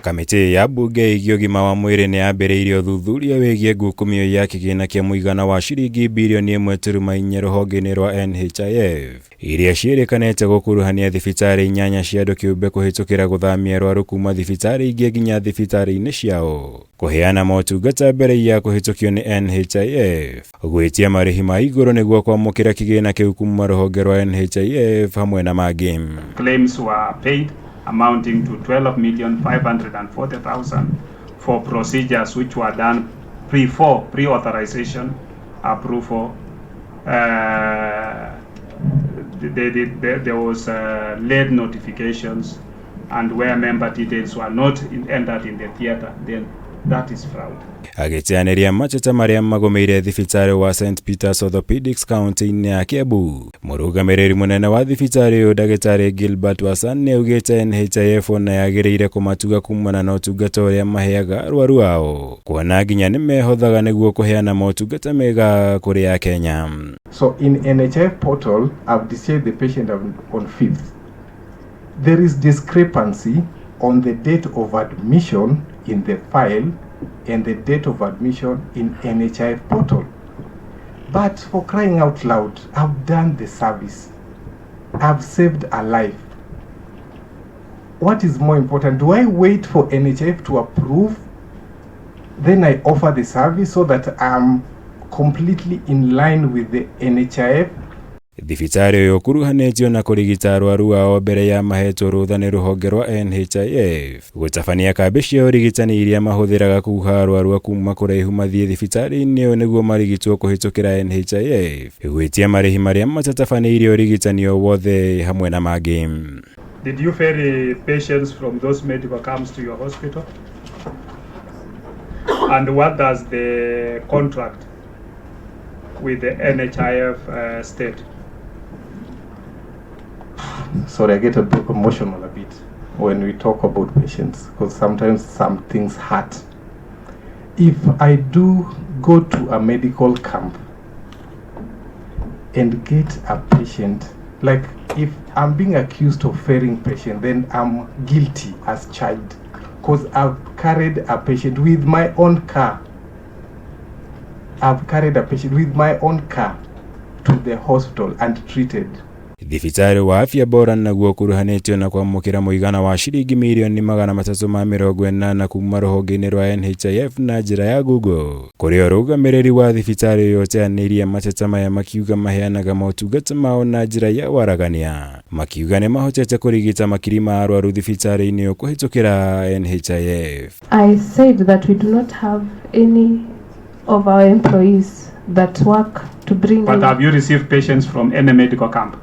Kamĩtĩ ya mbunge ĩgiĩ ũgima wa mwĩrĩ nĩ yambĩrĩirie ũthuthuria wĩgiĩ ngukumio ya kĩgĩna kĩa mũigana wa ciringi birioni 1.4 rũhonge-inĩ rwa NHIF iria ciĩrĩkanĩte gũkuruhania thibitarĩ 8 cia andũ kĩũmbe kũhĩtũkĩra gũthamia arwaru kuma thibitarĩ ingĩ nginya thibitarĩ-inĩ ciao, kũheana motungata mbere ya kũhĩtũkio nĩ NHIF, gwĩtia marĩhi ma igũrũ nĩguo kwamũkĩra kĩgĩna kĩu kuma rũhonge rwa NHIF hamwe na mangĩ. Claims were paid amounting to 12,540,000 for procedures which were done before pre-authorization approval. There was late notifications, and where member details were not entered in the theater, then that is fraud. Agĩteanĩria mateta marĩa magũmĩire thibitarĩ wa St Peters Orthopedics kaunti-inĩ ya Kiambu, mũrũgamĩrĩri mũnene wa thibitarĩ ũyũ ndagĩtarĩ Gilbert Wasan nĩ augĩte NHIF ona yagĩrĩire kũmatuga kumana na ũtungata ũrĩa maheaga arwaru ao, kuona nginya nĩ mehothaga nĩguo kũheana motungata mega kũrĩ Akenya. So in NHIF portal, I've discharged the patient on 5th. There is discrepancy on the date of admission in the file and the date of admission in NHIF portal. But for crying out loud, I've done the service. I've saved a life. What is more important? Do I wait for NHIF to approve? Then I offer the service so that I'm completely in line with the NHIF. Thibitarĩ ũyũ ũkuruhanĩtio na kũrigita arwaru ao mbere ya mahetwo rũtha nĩ rũhonge rwa NHIF, gũtabania kambĩ cia ũrigitani iria mahũthĩraga kuha arwaru kuma kũraihu mathiĩ thibitarĩ-inĩ ũyũ nĩguo marigitwo kũhĩtũkĩra NHIF, gwĩtia marĩhi marĩa matatabanĩirie ũrigitani o wothe hamwe na mangĩ. Did you ferry patients from those medical camps to your hospital? And what does the contract with the NHIF state? Sorry, I get a bit emotional a bit when we talk about patients, because sometimes some things hurt. If I do go to a medical camp and get a patient, like if I'm being accused of ferrying patient, then I'm guilty as charged, because I've carried a patient with my own car. I've carried a patient with my own car to the hospital and treated. Thibitarĩ wa Afya Bora naguo ũkuruhanĩtio na kwamũkĩra mũigana wa ciringi mirioni 380 kuma rũhonge-inĩ rwa NHIF na njĩra ya Google, kũrĩa ũrũgamĩrĩri wa thibitarĩ ũyũ ũteanĩirie mateta maya makiuga maheanaga motungata mao na njĩra ya waragania, makiuga nĩ mahotete kũrigita makiri ma arwaru thibitarĩ-inĩ ũyũ kũhĩtũkĩra NHIF. I said that we do not have any of our employees that work to bring But in. Have you received patients from any medical camp?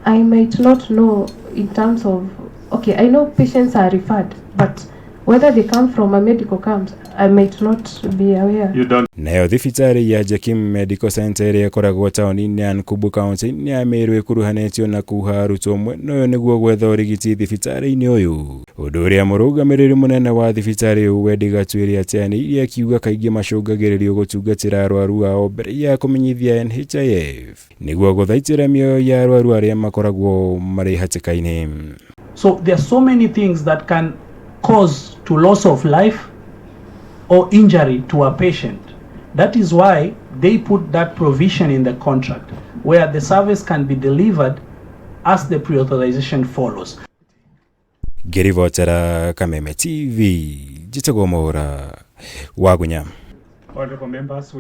I might not know in terms of, okay, I know patients are referred, but whether they come from a medical camp, I might not be aware. You don't. Nayo thibitarĩ ya Jekim Medical Center ĩrĩa ĩkoragwo taũni-inĩ ya Nkubu kaunti-inĩ ya Meru ĩkuruhanĩtio na kuha arutwo mwena ũyũ nĩguo gwetha ũrigiti thibitarĩ-inĩ ũyũ, ũndũ ũrĩa mũrũgamĩrĩri mũnene wa thibitarĩ ũyũ Wendi Gatuĩri ateanĩirie akiuga kaingĩ macũngagĩrĩrio gũtungatĩra arwaru ao mbere ya kũmenyithia NHIF nĩguo gũthaitĩra mĩoyo ya arwaru arĩa makoragwo marĩ hatĩka-inĩ. So there are so many things that can cause to loss of life or injury to a patient. That is why they put that provision in the contract where the service can be delivered as the pre-authorization follows. Ngĩribotera Kameme TV, njĩtagwo Mwaũra Wagunya. Honorable members, we